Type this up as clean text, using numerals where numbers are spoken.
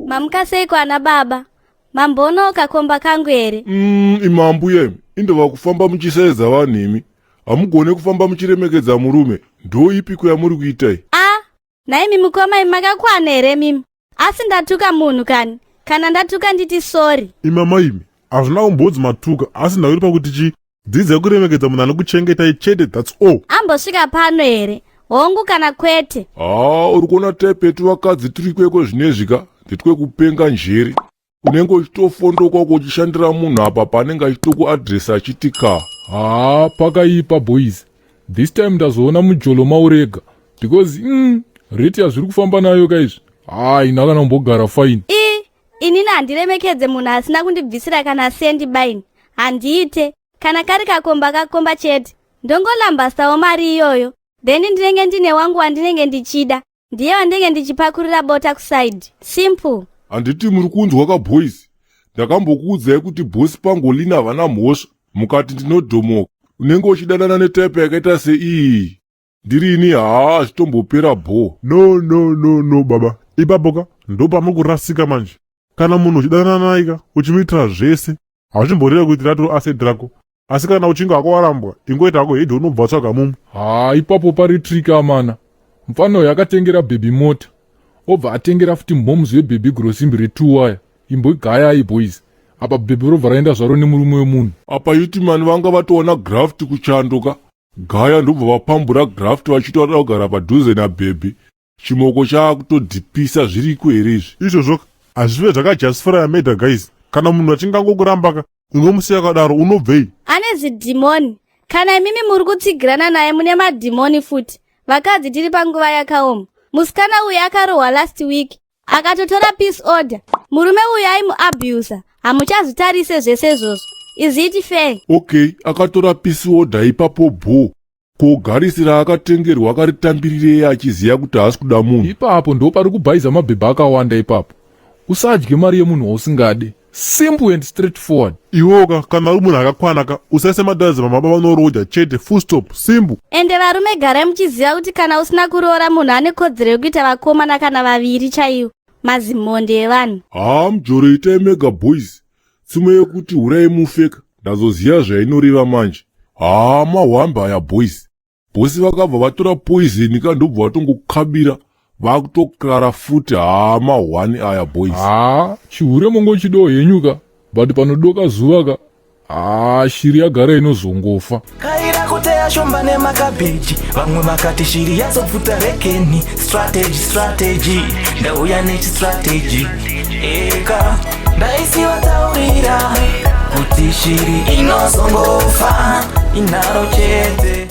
Mamuka seiko ana baba? Mambonawo kakomba kangu here? Imi ambuya imi, indova kufamba muchisaidza vanhu imi. Hamugone kufamba muchiremekedza murume. Ndo ipiko yamuri kuitai? A, nhaimi mukoma imi makakwana here mimi? Asi ndatuka munhu kani? Kana ndatuka nditi sorry. Imi amai imi, hazvina kumbonzi matuka, asi nhau iri pakuti chi dzidzai kuremekedza munhu anokuchengetai chete, that's all. Ambosvika pano here? Hongu kana kwete? Haa, uri kuona type yetu vakadzi tiri kweko zvinezvi ka, ndetwekupenga njere. Unenge uchitofondoka uko uchishandira munhu apa paanenge achitokuadresa achiti ka. Haa, pakaipa boys. This time ndazoona mujolo maurega because rate yazviri kufamba nayo kaizvi. Haa, ina kana kumbogara fine. I, inini handiremekedze munhu asina kundibvisira kana sendi baini. Handiite. Kana kari kakomba kakomba chete. Ndongolambasawo mari iyoyo. Then ndinenge ndine wangu wandinenge ndichida. Ndiye wandinenge ndichipakurira bota kuside. Simple. Handiti muri kunzwa ka boys? Ndakambokuudzai kuti boss pangolina havana mhosva, mukati ndinodhomoka. Unenge uchidanana netype yakaita seiyi. Ndirini haa zvitombopera bho. No no no no baba, ipapo ka ndopamuri kurasika manje. Kana munhu uchidanana naye ka uchimuitira zvese, hazvimboreva kuti ratoro asset rako. Asi kana uchinge hako warambwa, ingoita hako head unobva watsvaga mumwe. Haa, ipapo pari trick amana. Mufana uyu akatengera baby mota. Obva atengera futi moms webaby grosimbi re2 waya. Imbogayai boys. Apa baby robva raenda zvaro nemurume wemunhu. Apa yutimani vanga vatoona graft kuchando ka. Gaya ndobva vapambura graft vachiti vada kugara padhuze nabhebhi. Chimoko chaakutodhipisa zviriko here izvi? Izvozvo hazvive zvakajustify murder guys. Kana munhu achinge angokuramba ka, ungomusiya akadaro unobvei? Ane zidhimoni. Kana imimi muri kutsigirana naye mune madhimoni futi. Vakadzi tiri panguva yakaoma. Musikana uyu akarohwa last week. Akatotora peace order. Murume uyu aimuabusa. Hamuchazvitarise zvese izvozvo. Is it fair? Okay, akatora peace order ipapo bho. Kogarisira akatengerwa akaritambirirei achiziva kuti haasi kuda munhu. Ipapo ndo pari kubhaiza mabhebha akawanda ipapo. Usadye mari yemunhu wausingade. Simple and straightforward. Iwoka kana uri munhu akakwana ka, usaise madhazi pamababa vanoroja chete, full stop, simple. Ende varume garai muchiziva kuti kana usina kuroora munhu ane kodzero yekuita vakomana kana vaviri chaiwo. Mazimonde evanhu. Haa mujoro itai mega boys. Tsumo yekuti hurai mufeka ndazoziva zvainoreva manje. Haa mahwambe aya boys. Bosi vakabva vatora poison ka ndobva vatongokabira vakutokara futi. Haa mahwani aya boys. Haa, chihure mongochidawo henyu ka, but panodoka zuva ka, haa shiri yagara inozongofa. Kaira kuteya shomba nemakabheji, vamwe vakati shiri yazobvuta rekeni. Strategy, strategy, ndauya nechistrategy eka ndaisivataurira kuti shiri inozongofa inharo chete.